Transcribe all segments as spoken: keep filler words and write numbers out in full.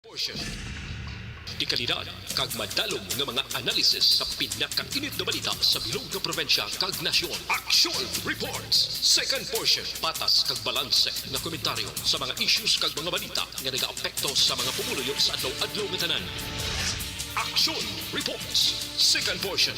Portion. Dekalidad kag madalom nga mga analisis sa pinakainit nga balita sa bilog nga probinsya kag nasyon. Action Reports, second portion. Patas kag balanse nga komentaryo sa mga issues kag mga balita nga nagaapekto sa mga pumuluyo sa adlaw-adlaw nga tanan. Action Reports, second portion.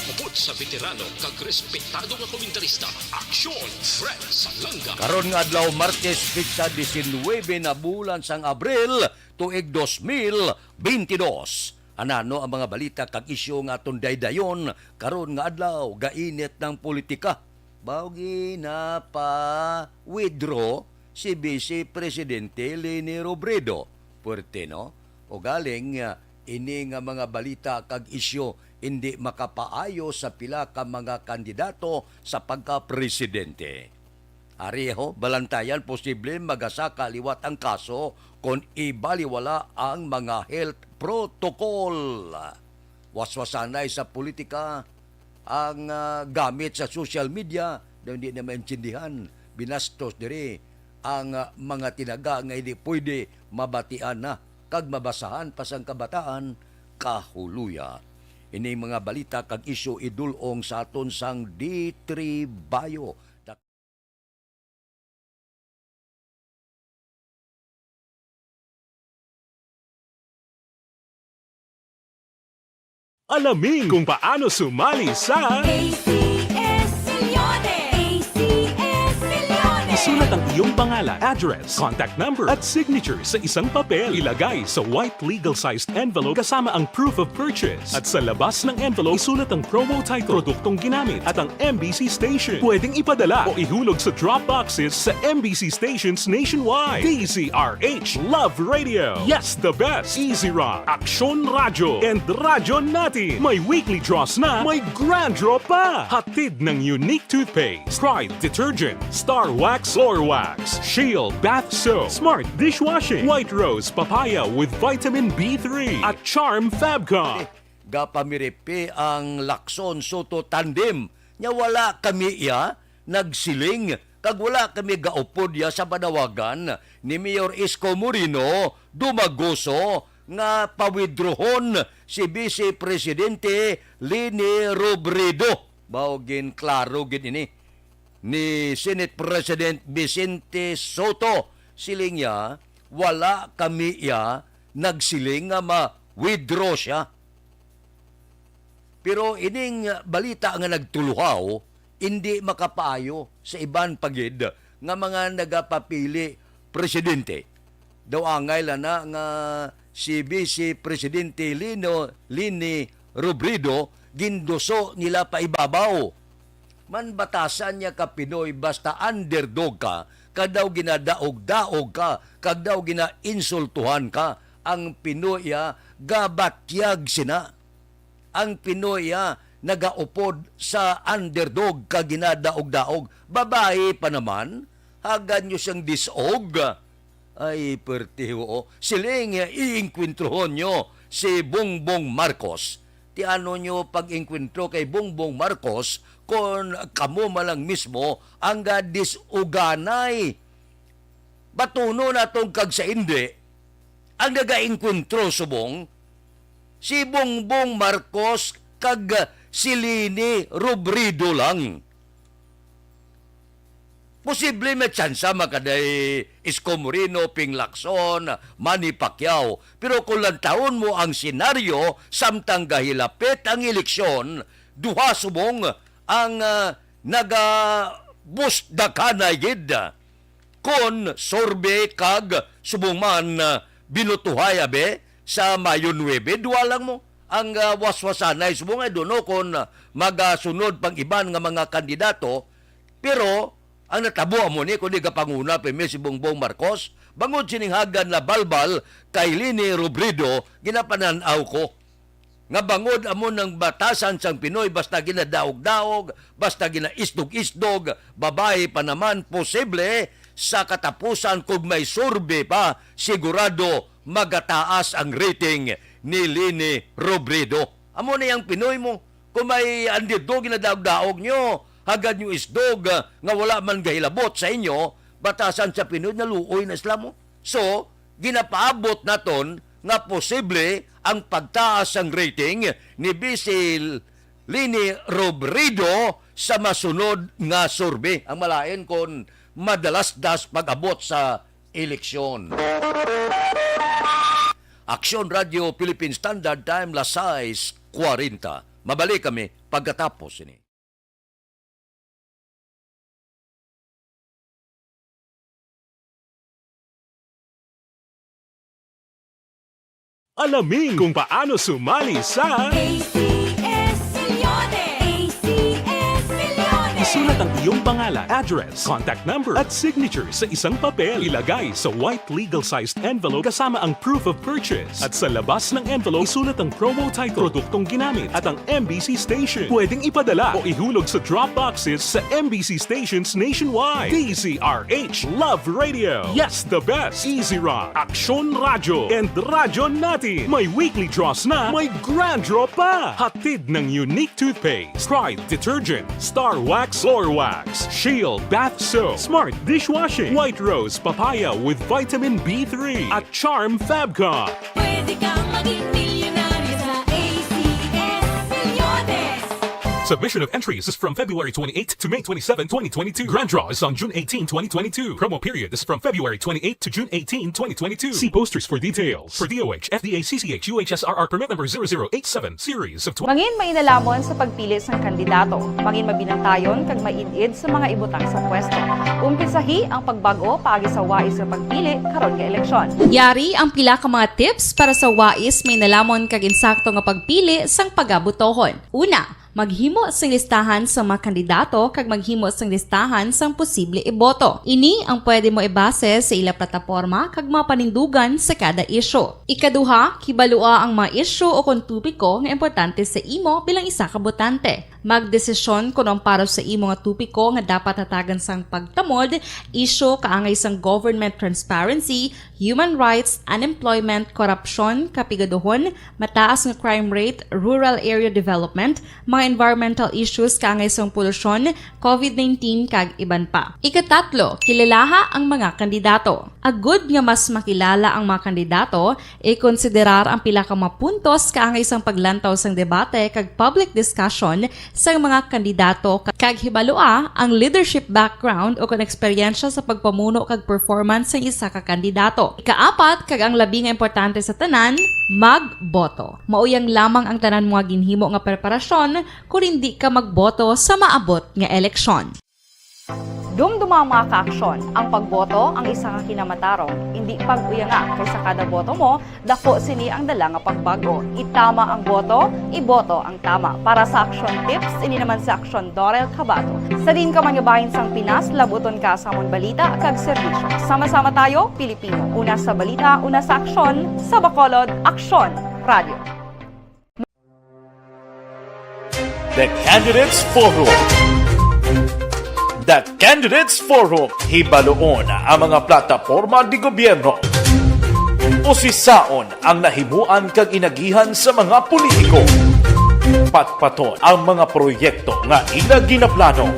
Upod sa veterano kag respetado nga komentarista, Action Fred Salanga. Karon nga adlaw, Martes, petsa diecinuebe na bulan sang Abril, tuig dos mil beintidos. Anano ang mga balita kag isyu nga aton daydayon karon nga adlaw? Gainit ng politika. Baw ginapa-withdraw si Vice Presidente Leni Robredo. Puwerte, no? O galing, ah, ini nga mga balita kag isyu hindi makapaayo sa pila ka mga kandidato sa pagka-presidente. Ari ho, balantayan, posible magasaka liwat ang kaso kon ibaliwala ang mga health protocol. Waswasanay sa politika ang, ah, gamit sa social media, daw hindi na maintindihan, binastos diri ang, ah, mga tinaga nga hindi pwede mabatian na kag mabasahan pa sang kabataan, kahuloya. Ini mga balita kag isyu idul-ong sa aton sang D three Bio. Alamin kung paano sumali sa A C S Milyonary. A C S Milyonary. Isulat ang iyong pangalan, address, contact number, at signature sa isang papel. Ilagay sa white legal-sized envelope kasama ang proof of purchase. At sa labas ng envelope, isulat ang promo title, produktong ginamit, at ang M B C station. Pwedeng ipadala o ihulog sa drop boxes sa M B C stations nationwide. D Z R H Love Radio. Yes, the best. Easy Rock, Aksyon Radyo, and Radyo Natin. May weekly draws na, may grand draw pa. Hatid ng Unique Toothpaste, Pride Detergent, Star Wax Floor Wax, Shield Bath Soap, Smart Dishwashing, White Rose Papaya with Vitamin B three, at Charm Fabcon. Gapamiripi ang Lacson Soto tandem. Nya wala kami iya nagsiling, kag wala kami gaupod iya sa panawagan ni Mayor Isko Moreno Dumagoso nga pawidrohon si Vice Presidente Leni Robredo. Baw gin klaro gid ini ni Senate President Vicente Soto. Siling niya, wala kami iya nagsiling nga ma-withdraw siya. Pero ining balita nga nagtuluhaw, indi makapaayo sa iban pa gid nga mga nagapapili presidente. Daw angay lang na nga si Vice Presidente Lino, Leni Robredo, ginduso nila pa ibabaw. Man batasan niya ka Pinoy, basta underdog ka, kag daw ginadaog-daog ka, kag daw ginainsultuhan ka, ang Pinoy, ah, gabatyag sina. Ang Pinoy, ah, nagaupod sa underdog kag ginadaog-daog. Babayi pa naman, hagad nyo siyang disog. Ay, perti, oo. Siling, iingkwentruhon nyo si Bongbong Marcos. Ti ano nyo pag-ingkwentro kay Bongbong Marcos kon kamo man lang mismo ang, ah, disuganay? Batunon naton kag sa indi, ang nagaengkwentro subong si Bongbong Marcos kag si Leni Robredo lang. Posible may tsansa makaday Isko Moreno, Ping Lacson, Manny Pacquiao. Pero kung lantawon mo ang senaryo, samtang gahilapit ang eleksyon, duha subong ang, ah, nagabusdakanay gid. Kon survey kag subong man, ah, binutuhay, abi, sa Mayo nuebe, duha lang mo ang, ah, waswasanay. Subong, I don't know kon, ah, magasunod pang iban nga mga kandidato, pero ang natabo amo ni, kundi gapanguna pirmi si Bongbong Marcos, bangod sining hagad na balbal kay Leni Robredo, ginapanan-aw ko nga bangod amo nang batasan sang Pinoy, basta ginadaog-daog, basta ginaisdog-isdog, babayi pa naman, posible sa katapusan, kung may survey pa, sigurado magataas ang rating ni Leni Robredo. Amo na yang Pinoy mo. Kung may andito ginadaog-daog nyo, hagad nyo isdog, ah, nga wala man gahilabot sa inyo, batasan sa Pinoy, naluoy na sila mo. So, Ginapaabot naton nga posible ang pagtaas sang rating ni Vice Leni Robredo sa masunod nga survey. Ang malain kon madalasdas pag-abot sa eleksyon. Aksyon Radio Philippine Standard Time, las sais kwarenta. Mabalik kami pagkatapos ini. Alamin kung paano sumali sa A C S Millones! A C S Millones! Isulat ang iyong pangalan, address, contact number, at signature sa isang papel. Ilagay sa white legal-sized envelope kasama ang proof of purchase. At sa labas ng envelope, isulat ang promo title, produktong ginamit, at ang M B C station. Pwedeng ipadala o ihulog sa drop boxes sa M B C stations nationwide. D Z R H Love Radio. Yes, the best. Easy Rock, Aksyon Radyo, and Radyo Natin. May weekly draws na, may grand draw pa. Hatid ng Unique Toothpaste, Pride Detergent, Star Wax, Floor Wax, Shield Bath Soap, Smart Dishwashing, White Rose Papaya with Vitamin B three, at Charm Fabcon. Pwede kang maging milyonaryo sa A C S Millones. Submission of entries is from February twenty-eighth to May twenty-seven, twenty twenty-two. Grand draw is on June eighteen, twenty twenty-two. Promo period is from February twenty-eighth to June eighteen, twenty twenty-two. See posters for details. For D O H, F D A, C C H, U H S R R permit number zero zero eight seven, series of twenty. Mangin mainalamon sa pagpili sang kandidato. Mangin mabinantayon kag maid-id sa mga ibutang sa pwesto. Umpisahi ang pagbag-o paagi sa wais nga pagpili karon nga eleksyon. Yari ang pila ka mga tips para sa wais, mainalamon kag insakto nga pagpili sang pagabutohon. Una, maghimo sing listahan sa mga kandidato kag maghimo sing listahan sang posible iboto. Ini ang pwede mo ibase sa ila plataporma kag mga panindugan sa kada isyu. Ikaduha, kibalua ang mga isyu o kon topiko nga importante sa imo bilang isa ka botante. Magdesisyon kon ang para sa imo nga topiko nga dapat hatagan sang pagtamod, isyu kaangay sang government transparency, human rights, unemployment, korupsyon, kapigaduhon, mataas nga crime rate, rural area development, mga environmental issues kaangay sang polusyon, covid nineteen, kag iban pa. Ikatatlo, kilalaha ang mga kandidato. Agud nga mas makilala ang mga kandidato, ikonsiderar ang pila ka mga puntos kaangay sang paglantaw sang debate kag public discussion sang mga kandidato, kag hibalua ang leadership background o kon eksperyensya sa pagpamuno kag performance sang isa ka kandidato. Ikaapat, kag ang labi nga importante sa tanan, magboto. Mauyang lamang ang tanan mo nga ginhimo nga preparasyon kon indi ka magboto sa maabot nga eleksyon. Dumduma, mga kaaksyon, ang pagboto ang isa ka kinamatarong, indi pag-uyanga, kay sa kada boto mo, daku sini ang dala nga pagbag-o. Itama ang boto, iboto ang tama. Para sa Aksyon Tips, ini naman si Aksyon Dorel Cabato. Sa diin ka man nga bahin sang Pinas, labuton ka sa amon balita kag serbisyo. Sama-sama tayo, Pilipino. Una sa balita, una sa aksyon, sa Bacolod, Aksyon Radio. The Candidates Forum. The Candidates Forum, hibaluon ang mga plataporma de gobyerno. Usisaon ang nahimuan kag inagihan sa mga politiko. Patpaton ang mga proyekto nga ila ginaplano.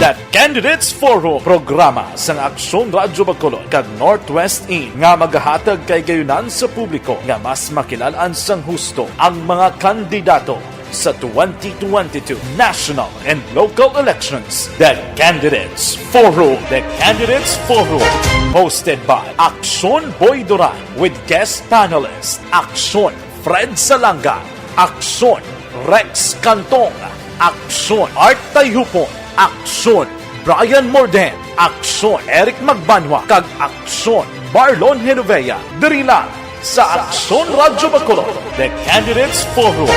The Candidates Forum, programa sang Aksyon Radyo Bacolod kag Northwest In nga magahatag kahigayonan sa publiko nga mas makilal-an sang husto ang mga kandidato sa twenty twenty-two national and local elections. The Candidates Forum. The Candidates Forum, hosted by Aksyon Boy Duran with guest panelist Aksyon Fred Salanga, Aksyon Rex Cantong, Aksyon Art Tayhupon, Aksyon Brian Morden, Aksyon Eric Magbanwa, kag Aksyon Marlon Genovea. Diri lang sa Aksyon Radyo Bacolod, The Candidates Forum.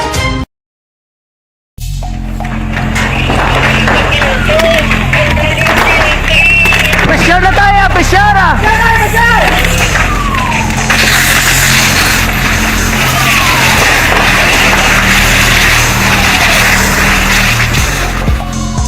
Pressure na tayo, pressure!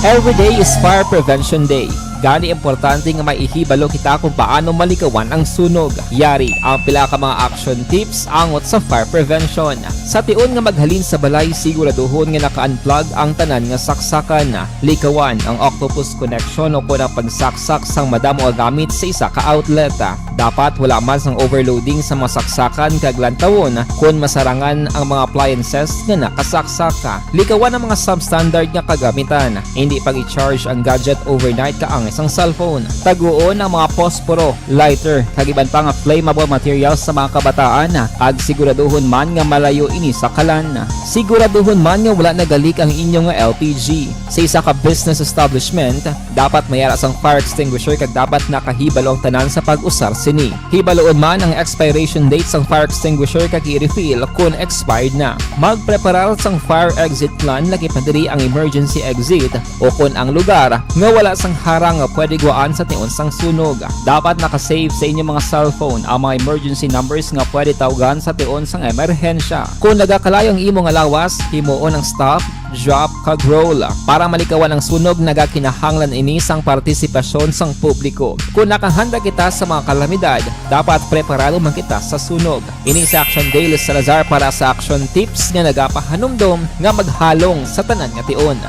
Every day is Fire Prevention Day. Gani, importante nga may ihibalo kita kung paano malikawan ang sunog. Yari ang pila ka mga action tips angot sa fire prevention. Sa tion nga maghalin sa balay, siguraduhon nga naka-unplug ang tanan nga saksakan. Likawan ang octopus connection o kon ang pagsaksak sang madamo nga gamit sa isa ka outlet. Dapat wala man sang overloading sa mga saksakan kag lantawon kon masarangan ang mga appliances nga nakasaksak. Likawan ang mga substandard nga kagamitan. Hindi pag-i-charge ang gadget overnight kaangay sang cellphone. Taguon ang mga posporo, lighter, kag iban pa nga flammable materials sa mga kabataan, kag siguraduhon man nga malayo ini sa kalan. Siguraduhon man nga wala nagalik ang inyo nga L P G. Sa isa ka business establishment, dapat may ara sang fire extinguisher kag dapat nakahibalo ang tanan sa pag-usar sini. Hibaluon man ang expiration date sang fire extinguisher kag i-refill kon expired na. Magpreparar sang fire exit plan, lakip na diri ang emergency exit o kon ang lugar nga wala sang harang nga pwede guwaan sa tion sang sunog. Dapat naka-save sa inyo mga cellphone ang mga emergency numbers nga pwede tawgan sa tion sang emerhensya. Kon nagakalayo ang imo nga lawas, himuon ang stop, drop, kag roll. Para malikawan ang sunog, nagakinahanglan ini sang partisipasyon sang publiko. Kon nakahanda kita sa mga kalamidad, dapat preparado man kita sa sunog. Ini si Action Dale Salazar para sa Action Tips nga nagapahanumdom nga maghalong sa tanan nga tion.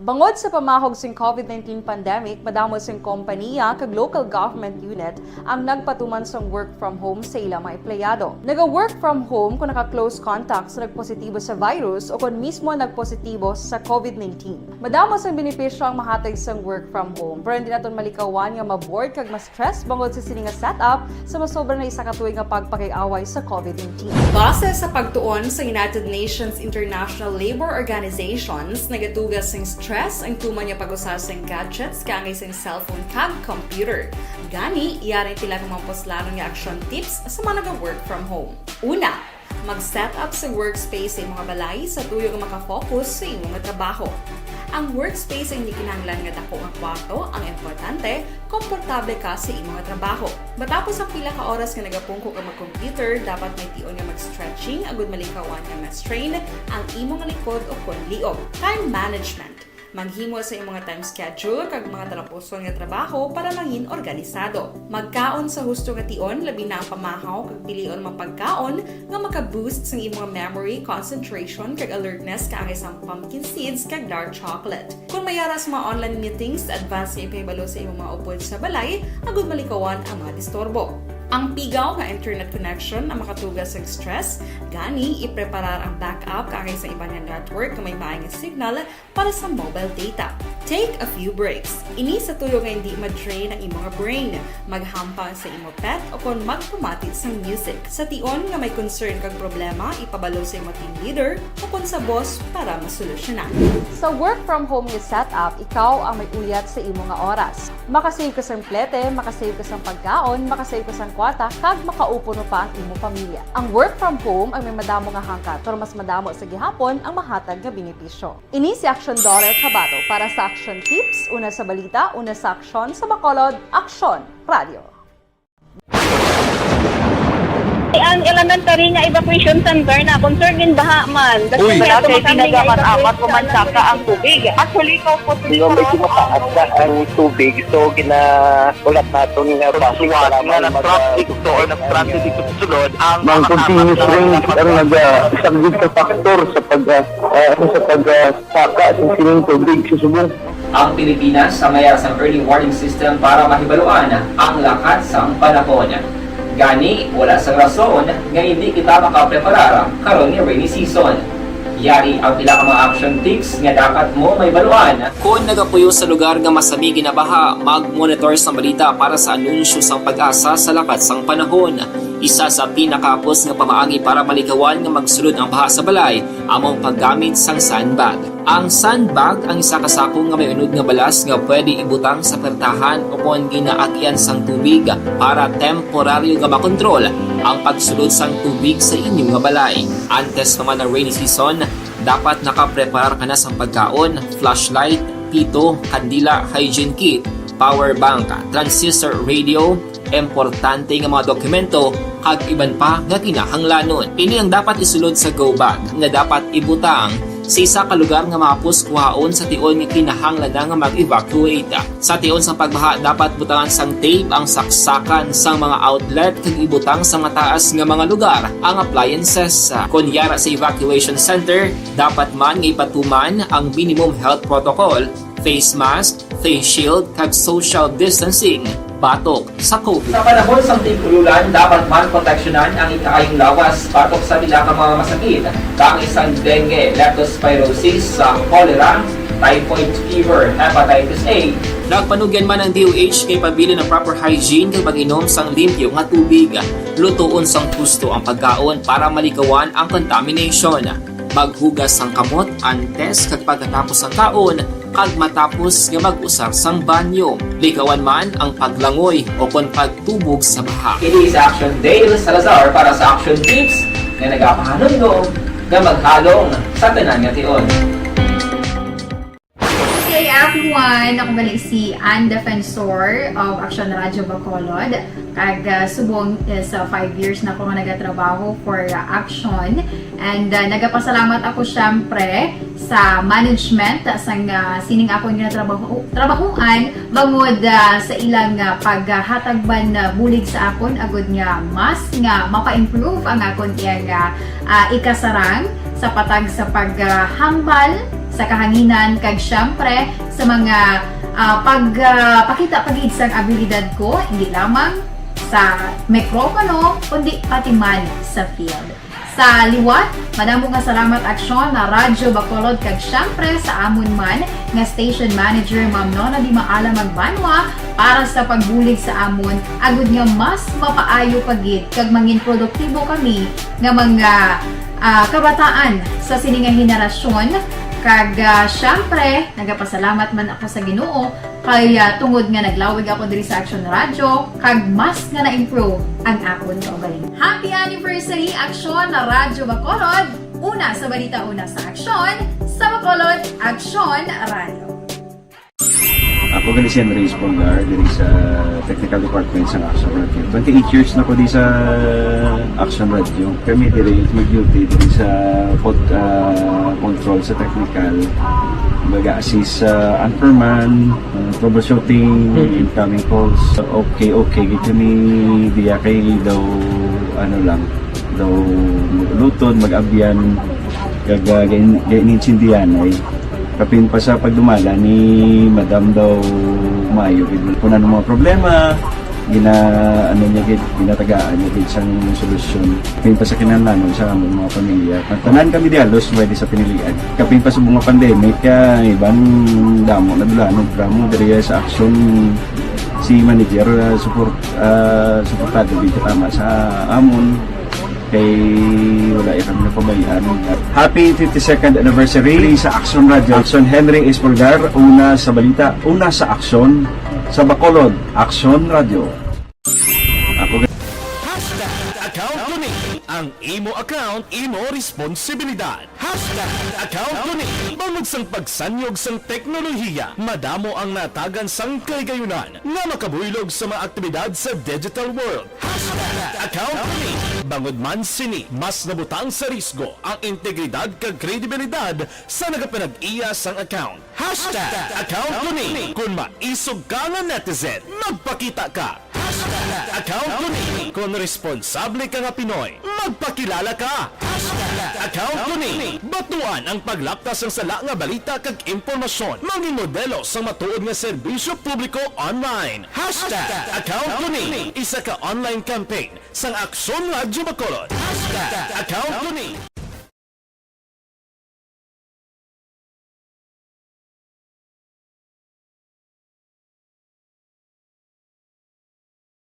Bangod sa pamahog sing COVID nineteen pandemic, madamo sing kompaniya kag local government unit ang nagpatuman sang work from home sa ila mga empleyado. Naga-work from home kung naka-close contact sa nagpositibo sa virus o kon mismo nagpositibo sa COVID nineteen. Madamo sang benepisyo ang mahatag sang work from home, pero hindi naton malikawan nga ma-bored kag ma-stress bangod sa sini nga setup sa masobra na isa ka tuig nga pagpakig-away sa COVID nineteen. Base sa pagtuon sa United Nations International Labour Organizations, nagatuga sing stress ang tuman nga pag-usa sing gadgets kaangay sing cellphone kag computer. Gani, yari ang pila ka mga puslanon nga action tips sa mga naga-work from home. Una, mag-set up sa workspace sa imong balay sa tuyo nga makafocus sa imo nga trabaho. Ang workspace ay hindi kinahanglan nga dako nga kwarto, ang importante, komportable ka sa imo nga trabaho. Matapos ang pila ka oras nga nagapungko ka mag-computer, dapat may tion nga mag-stretching agud malikawan nga ma-strain ang imo nga likod o kon liog. Time management. Maghimo sa imong nga time schedule kag mga talapuson nga trabaho para mangin organisado. Magkaon sa husto nga tion, labi na ang pamahaw kag pilion mga pagkaon nga maka-boost sang imong memory, concentration, kag alertness kaangay sang pumpkin seeds kag dark chocolate. Kung may ara sa mga online meetings, advance nga ipahibalo sa imong mga upod sa balay agud malikawan ang mga disturbo. Ang pigaw nga internet connection ang makatuga sang stress, gani ipreparar ang backup kaangay sa iban nga network nga may maay nga signal para sa mobile data. Take a few breaks. Ini sa tuyo nga hindi ma-drain ang imo nga brain. Maghampang sa imo pet o kon magpamati sang music. Sa tion nga may concern kag problema, ipabalo sa imo team leader o kon sa boss para masolusyonan. Sa work from home nga setup, ikaw ang may uyat sa imo nga oras. Makasave ka sang plete, makasave ka sang pagkaon, makasave ka sang kwarta, kag makaupod pa ang imo pamilya. Ang work from home ang may madamo nga hangkat, pero mas madamo sa gihapon ang mahatag nga benepisyo. Ini si Action Daughter Kabato para sa Action Tips, una sa balita, una sa aksyon, sa Bacolod, Aksyon Radio. Ang elementary nga evacuation center na concern din baha man. Uy, wala kay tinaga man amat o mansaka ang tubig. Actually, ikaw po, sino may ginataas na ang tubig, so ginaulat naton nga basi nga nag-traffic to or nag-transit dito sa sulod ang mga continuous rain ang nag-, ah, isang good factor sa pag, ah, ah, sa pag, ah, saka sa sining tubig sa subong. Ang Pilipinas ang may sang early warning system para mahibaluan ang lakat sang panahon. Gani, wala sang rason nga hindi kita makapreparar karon nga rainy season. Yari ang pila ka mga action tips nga dapat mo mahibaluan. Kon nagapuyo sa lugar nga masami ginabaha, mag-monitor sa balita para sa anunsyo sang PAGASA sa lakat sang panahon. Isa sa pinakahapos nga pamaagi para malikawan nga magsulod ang baha sa balay amo ang paggamit sang sandbag. Ang sandbag ang isa ka sako nga may unod nga balas nga pwede ibutang sa pertahan o kon ginaagian sang tubig para temporaryo nga makontrol ang pagsulod sang tubig sa inyo nga balay. Antes pa man ang rainy season, dapat nakapreparar ka na sang pagkaon, flashlight, pito, kandila, hygiene kit, power bank, transistor radio, importante nga mga dokumento, kag iban pa nga kinahanglanon. Ini ang dapat isulod sa go bag nga dapat ibutang Sa isa ka lugar nga mahapos kuhaon sa tion nga kinahanglan na nga mag-evacuate. Sa tion sang pagbaha, dapat butangan sang tape ang saksakan sang mga outlet kag ibutang sa mataas nga mga lugar ang appliances. Kon yara sa evacuation center, dapat man nga ipatuman ang minimum health protocol, face mask, face shield, kag social distancing batok sa COVID. Sa panahon sang tig-ululan, dapat man proteksyonan ang ikaayong lawas batok sa pila ka mga masakit, kaangay sang dengue, leptospirosis, sa cholera, typhoid fever, hepatitis A. Nagpanugyan man ang D O H nga ipabilin ang proper hygiene kag pag-inom sang limpyo nga tubig. Lutoon sang husto ang pagkaon para malikawan ang contamination. Maghugas sang kamot antes kag pagkatapos sang kaon, kag matapos nga mag-usar sang banyo. Likawan man ang paglangoy o kon pagtubog sa baha. Ini si Action Dale Salazar para sa Action Tips nga nagapahanumdom nga maghalong sa tanan nga tion. Hey everyone! Ako gali si Ann Defensor of Action Radio Bacolod. Kag, ah, subong, eh, sa five years na ako nga nagatrabaho for, ah, Action. And, ah, nagapasalamat ako, syempre, sa management sang, ah, sining akon nga trabaho, trabahuan, bangod, ah, sa ilang, ah, paghatag man, ah, bulig sa akon, agud nga mas nga mapa-improve ang akon iyang, ah, ah, ikasarang sa patag sa paghambal sa kahanginan, kag, syempre, sa mga, ah, pag, ah, pakita pa gid sang abilidad ko, hindi lamang sa mikropono, kundi pati man sa field. Sa liwat, madamo nga salamat, Aksyon, na Radyo Bacolod, kag, syempre, sa amon man nga station manager, Ma'am Nona Di Maala Magbanwa, para sa pagbulig sa amon, agud nga mas mapaayo pa gid kag mangin produktibo kami nga mga, ah, kabataan sa sini nga henerasyon. Kag, ah, syempre, nagapasalamat man ako sa Ginoo kay, ah, tungod nga naglawig ako diri sa Action Radio, kag mas nga na-improve ang akon kaugalingon. Happy anniversary, Action Radio Bacolod! Una sa balita, una sa aksyon, sa Bacolod, Action Radio. Ako gali si Henry Espolgar, diri sa Technical Department sa Action Radio. Twenty-eight years na ko di sa Action Radio. Kami diri mag-duty diri sa pod-, ah, control sa technical. Mag-assist sa anchorman, ah, troubleshooting, Mm. incoming calls. Okay, okay. Gid kami diya kay daw, ano lang, daw mag-ulutod, mag-abyan, kag, ah, gain-, gain-, gain-intindihan ay. Kapin pa sa pagdumala ni Madam daw maayo gid. Kung ano mga problema, gina-, ano niya gid, ginatagaan niya gid sang solusyon. Kapin pa sa kinahanglanon sa among mga pamilya. Tanan kami di halos pwede sa pinilian. Kapin pa sa mga pandemic, kaya iban damo na dula, no, drama diri sa aksyon si manager, ah, support, ah, suportado gid katama sa amon. Kay wala ya kami napabayaan. Happy fifty-second anniversary sa Action Radio. Action Henry Espolgar, una sa balita, una sa aksyon, sa Bacolod, Action Radio. Ako ga- Hashtag account ko ni. Ang imo account, imo responsibilidad. Hashtag account ko ni. Bangod sang pagsanyog sang teknolohiya, madamo ang natagan sang kaligayunan nga makabuylog sa mga aktibidad sa digital world. Hashtag account ko ni. Bangod man sini, mas nabutang sa risgo ang integridad kag kredibilidad sa nagapanag-iya sang account. Hashtag account ko ni. Kung maisog ka nga netizen, magpakita ka. Hashtag account ko ni. Kung responsable ka nga Pinoy, magpakilala ka. Hashtag account ko ni. Batuan ang paglaptas sang sala nga balita kag impormasyon. Mangin modelo sang matuod nga serbisyo publiko online. Hashtag account ko ni. Isa ka online campaign sang Aksyon Radyo Bacolod. Hashtag account ko ni.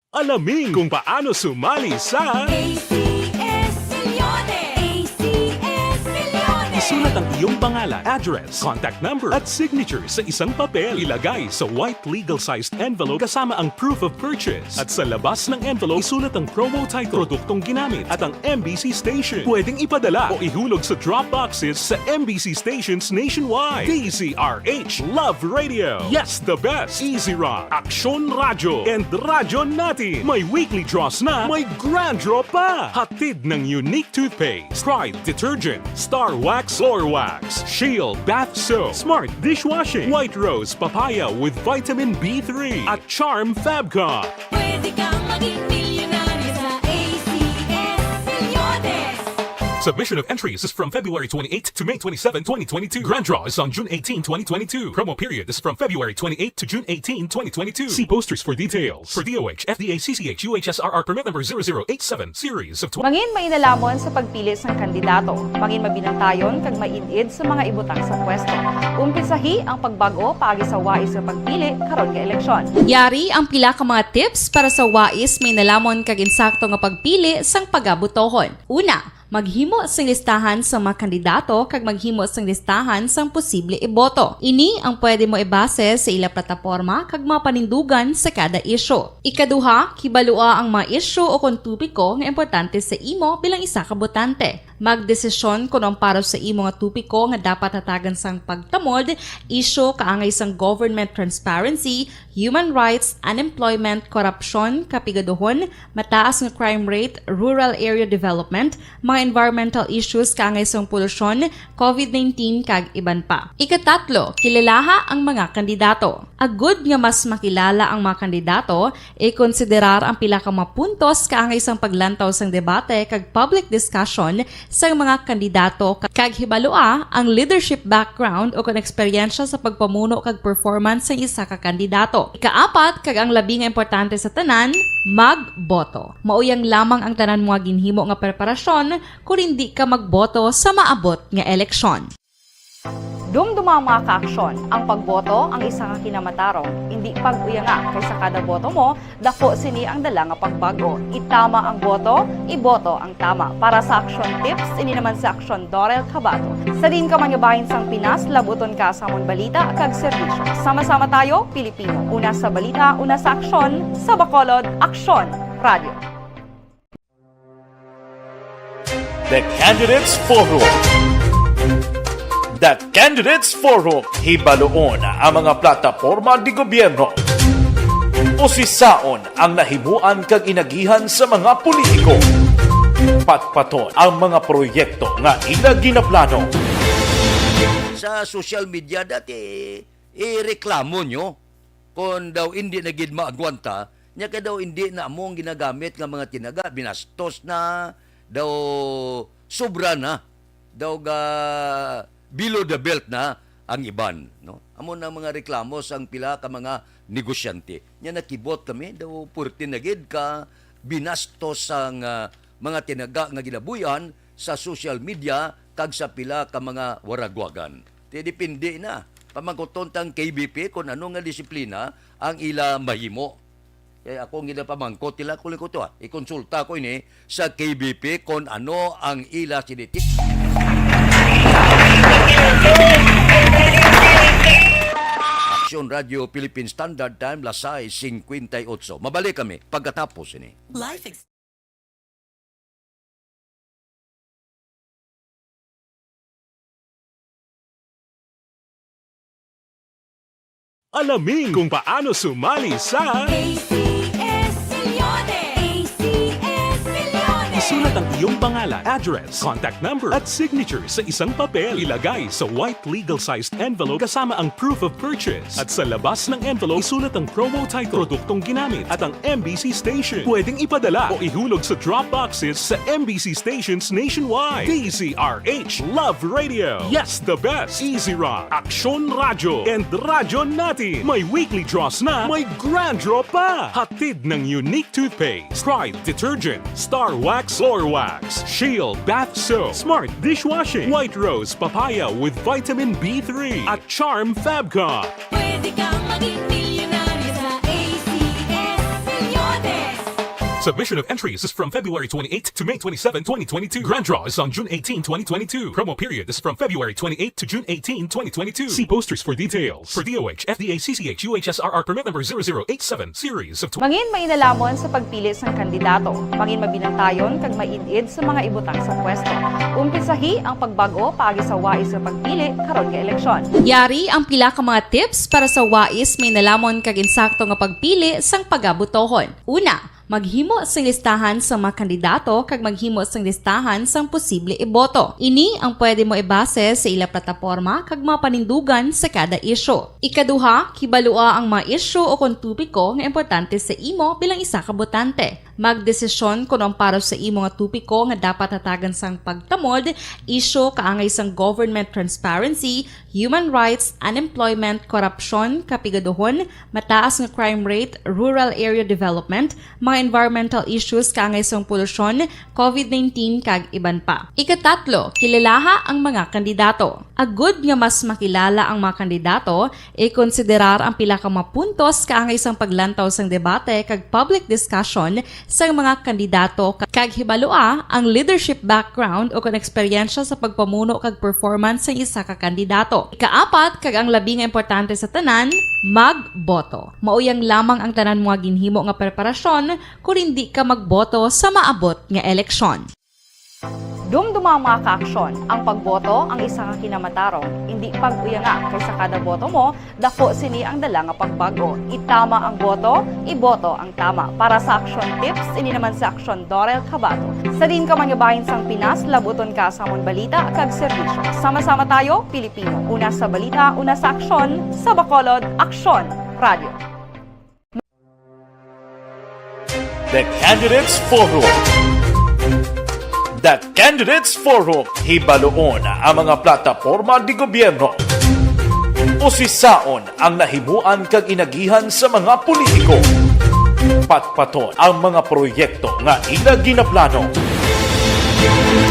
Alamin kung paano sumali sa A C S Milyones! A C S Milyones! Isulat ang iyong pangalan, address, contact number, at signature sa isang papel. Ilagay sa white legal-sized envelope kasama ang proof of purchase. At sa labas ng envelope, isulat ang promo title, produktong ginamit, at ang M B C station. Pwedeng ipadala o ihulog sa drop boxes sa M B C stations nationwide. D Z R H Love Radio. Yes, the best. Easy Rock, Aksyon Radyo, and Radyo Natin. May weekly draws na, may grand draw pa. Hatid ng Unique Toothpaste, Pride Detergent, Star Wax Clorox, Shield Bath Soap, Smart Dishwashing, White Rose Papaya with Vitamin B three, at Charm Fabcon. Pwede kang maging milyonaryo sa A C S Milyones. Submission of entries is from February twenty-eighth to May twenty-seven, twenty twenty-two. Grand draw is on June eighteen, twenty twenty-two. Promo period is from February twenty-eighth to June eighteen, twenty twenty-two. See posters for details. For D O H, F D A, C C H, U H S R R permit number zero zero eight seven, series of tw- Mangin mainalamon sa pagpili sang kandidato. Mangin mabinantayon kag maid-id sa mga ibutang sa pwesto. Umpisahi ang pagbag-o paagi sa wais nga pagpili karon nga eleksyon. Yari ang pila ka mga tips para sa wais mainalamon kag insakto nga pagpili sang pagabutohon. Una, maghimo sing listahan sa mga kandidato kag maghimo sing listahan sang posible iboto. Ini ang pwede mo ibase sa ila plataporma kag mga panindugan sa kada isyu. Ikaduha, kibalua ang mga isyu o kon topiko nga importante sa imo bilang isa ka botante. Magdesisyon kon ang para sa imo nga topiko nga dapat hatagan sang pagtamod, isyu kaangay sang government transparency, human rights, unemployment, korupsyon, kapigaduhon, mataas nga crime rate, rural area development, mga environmental issues kaangay sang polusyon, covid nineteen, kag iban pa. Ikatatlo, kilalaha ang mga kandidato. Agud nga mas makilala ang mga kandidato, ikonsiderar ang pila ka mga puntos kaangay sang paglantaw sang debate kag public discussion sang mga kandidato, kag hibalua ang leadership background o kon eksperyensya sa pagpamuno kag performance sang isa ka kandidato. Ikaapat, kag ang labi nga importante sa tanan, magboto. Mauyang lamang ang tanan mo nga ginhimo nga preparasyon kon indi ka magboto sa maabot nga eleksyon. Dumduma ang mga kaaksyon. Ang pagboto ang isa ka kinamatarong. Indi pag-uyanga, kay sa kada boto mo, daku sini ang dala nga pagbag-o. Itama ang boto, iboto ang tama. Para sa aksyon tips, ini naman si Aksyon Dorel Cabato. Sa diin ka man nga bahin sang Pinas, labuton ka sa amon balita kag serbisyo. Sama-sama tayo, Pilipino. Una sa balita, una sa aksyon, sa Bacolod, Aksyon Radio. The Candidates Forum. The Candidates Forum. Hibaluon ang mga plataporma di gobyerno. Usisaon ang nahimuan kag inagihan sa mga politiko. Patpaton ang mga proyekto nga ila ginaplano. Sa social media dati, ireklamo nyo kon daw indi na gid maagwanta, nya kay daw indi na amo ang ginagamit nga mga tinaga, binastos na, daw sobra na, daw ga below the belt na ang iban, no? Amo na mga reklamo sang pila ka mga negosyante. Nya nakibot kami, daw puwerte na gid ka binastos sang, ah, mga tinaga nga ginabuy-an sa social media kag sa pila ka mga waragwagan. Ti depende na. Pamangkuton tang K B P kon ano nga disiplina ang ila mahimo. Kay ako ang ila pamangkot nila, kung ko to, ah, ikonsulta ko ini sa K B P kon ano ang ila siniti. Aksyon Radio Philippine Standard Time, las sais cincuenta y ocho. Mabalik kami pagkatapos ini. Life ex- Alamin kung paano sumali sa A C S Milyones. A C S Milyones. Isulat ang iyong pangalan, address, contact number, at signature sa isang papel. Ilagay sa white legal-sized envelope kasama ang proof of purchase. At sa labas ng envelope, isulat ang promo title, produktong ginamit, at ang M B C station. Pwedeng ipadala o ihulog sa drop boxes sa M B C stations nationwide. D Z R H Love Radio. Yes, the best. Easy Rock, Aksyon Radyo, and Radyo Natin. May weekly draws na, may grand draw pa. Hatid ng Unique Toothpaste, Pride Detergent, Star Wax, Floor Wax, Shield Bath Soap, Smart Dishwashing, White Rose Papaya with Vitamin B three, at Charm Fabcon. Pwede kang maging milyonaryo sa A C S Milyones. Submission of entries is from February twenty-eighth to May twenty-seven, twenty twenty-two. Grand draw is on June eighteen, twenty twenty-two. Promo period is from February twenty-eighth to June eighteen, twenty twenty-two. See posters for details. For D O H, F D A, C C H, U H S R R permit number zero zero eight seven, series of tw- Mangin mainalamon sa pagpili sang kandidato. Mangin mabinantayon kag maid-id sa mga ibutang sa pwesto. Umpisahi ang pagbag-o paagi sa wais nga pagpili karon nga eleksyon. Yari ang pila ka mga tips para sa wais mainalamon kag insakto nga pagpili sang pagabutohon. Una, Maghimo sing listahan sang mga kandidato kag maghimo sing listahan sang posible iboto. Ini ang pwede mo ibase sa ila plataporma kag mga panindugan sa kada isyu. Ikaduha, kibalua ang mga isyu o kon topiko nga importante sa imo bilang isa ka botante. Magdesisyon kon ang para sa imo nga topiko nga dapat hatagan sang pagtamod, isyu kaangay sang government transparency, human rights, unemployment, korupsyon, kapigaduhon, mataas nga crime rate, rural area development, mga environmental issues kaangay sang polusyon, covid nineteen, kag iban pa. Ikatatlo, kilalaha ang mga kandidato. Agud nga mas makilala ang mga kandidato, ikonsiderar ang pila ka mga puntos kaangay sang paglantaw sang debate kag public discussion sang mga kandidato kag hibalua ang leadership background o kon eksperyensya sa pagpamuno kag performance sang isa ka kandidato. Ikaapat, kag ang labi nga importante sa tanan, magboto. Mao yang lamang ang tanan mga ginhimo nga preparasyon kon hindi ka magboto sa maabot nga eleksyon. Dumduma, mga kaaksyon, ang pagboto ang isa ka kinamatarong, indi pag-uyanga, kay sa kada boto mo, dako sini ang dala nga pagbag-o. Itama ang boto, iboto ang tama. Para sa Aksyon Tips, ini naman si Aksyon Dorel Cabato. Sa diin ka man nga bahin sang Pinas, labuton ka sa amon balita kag serbisyo. Sama-sama tayo, Pilipino. Una sa balita, una sa aksyon, sa Bacolod, Aksyon Radio. The Candidates Forum. The Candidates Forum. Hibaluon ang mga plataporma di gobyerno. Usisaon ang nahimuan kag inagihan sa mga politiko. Patpaton ang mga proyekto nga ila ginaplano.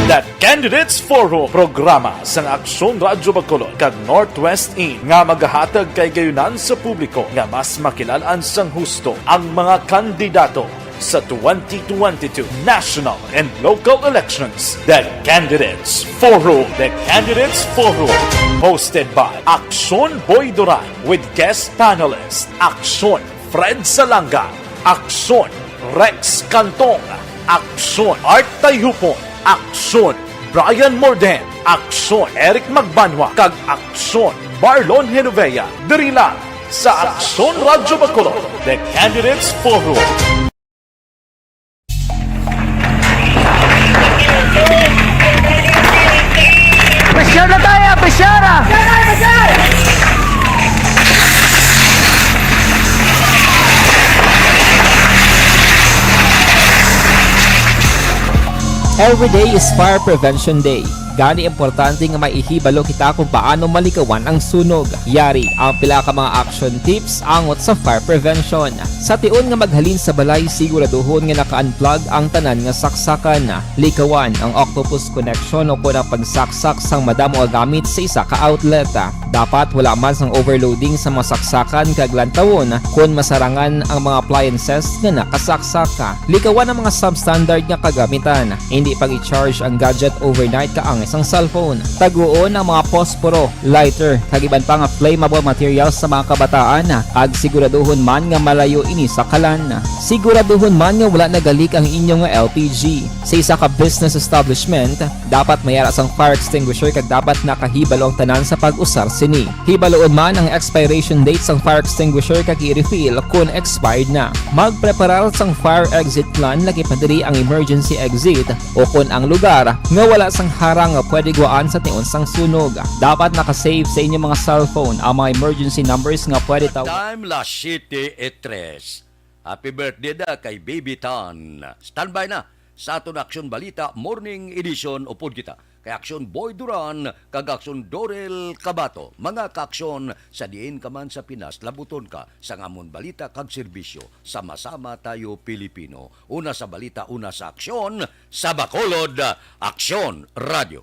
The Candidates Forum, programa sang Aksyon Radyo Bacolod kag Northwest In nga magahatag kay gayunan sa publiko nga mas makilalan sang husto ang mga kandidato sa twenty twenty-two national and local elections. The Candidates Forum. The Candidates Forum, hosted by Aksyon Boy Duran with guest panelist Aksyon Fred Salanga, Aksyon Rex Cantong, Aksyon Art Tayhupon, Aksyon Brian Morden, Aksyon Eric Magbanwa, kag Aksyon Marlon Genovea. Diri lang sa Aksyon Radyo Bacolod, The Candidates Forum. Pressure na tayo, pressure! Every day is Fire Prevention Day. Gani, importante nga maihibalo kita kung paano malikawan ang sunog. Yari ang pila ka mga action tips angot sa fire prevention. Sa tion nga maghalin sa balay, siguraduhon nga naka-unplug ang tanan nga saksakan. Likawan ang octopus connection o kon ang pagsaksak sang madamo nga gamit sa isa ka outlet. Dapat wala man sang overloading sa mga saksakan kag lantawon kon masarangan ang mga appliances nga nakasaksak. Likawan ang mga substandard nga kagamitan. Hindi pag-i-charge ang gadget overnight kaangay sang cellphone. Taguon ang mga posporo, lighter, kag iban pa nga flammable materials sa mga kabataan, kag siguraduhon man nga malayo ini sa kalan. Siguraduhon man nga wala nagalik ang inyo nga L P G. Sa isa ka business establishment, dapat may ara sang fire extinguisher kag dapat nakahibalo ang tanan sa pag-usar sini. Hibaluon man ang expiration date sang fire extinguisher kag i-refill kon expired na. Magpreparar sang fire exit plan, lakip na diri ang emergency exit o kon ang lugar nga wala sang harang nga pwede guwaan sa tion sang sunog. Dapat naka-save sa inyo mga cellphone ang mga emergency numbers nga pwede taw- Time, las siete y tres. Happy birthday da kay Baby Tan. Standby na sa aton Aksyon Balita Morning Edition. Upod kita kay Aksyon Boy Duran kag Aksyon Dorel Cabato. Mga kaaksyon, sa diin ka man sa Pinas, labuton ka sang amon balita kag serbisyo. Sama-sama tayo, Pilipino. Una sa balita, una sa aksyon, sa Bacolod, Aksyon Radio.